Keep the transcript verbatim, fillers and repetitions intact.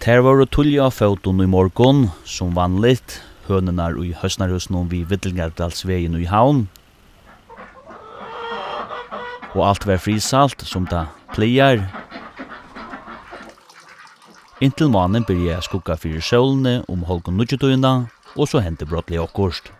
Tær vóru tíðliga á fótum í morgun, sum vanligt, hønurnar í Høsnarhúsinum við Villingadalsvegin í Havn. Og alt var friðsælt, sum tað plagar. Inntil mánin byrjaði at skugga fyri sólini um hálvgum níggjutíðina, og so hendi brádliga okkurt.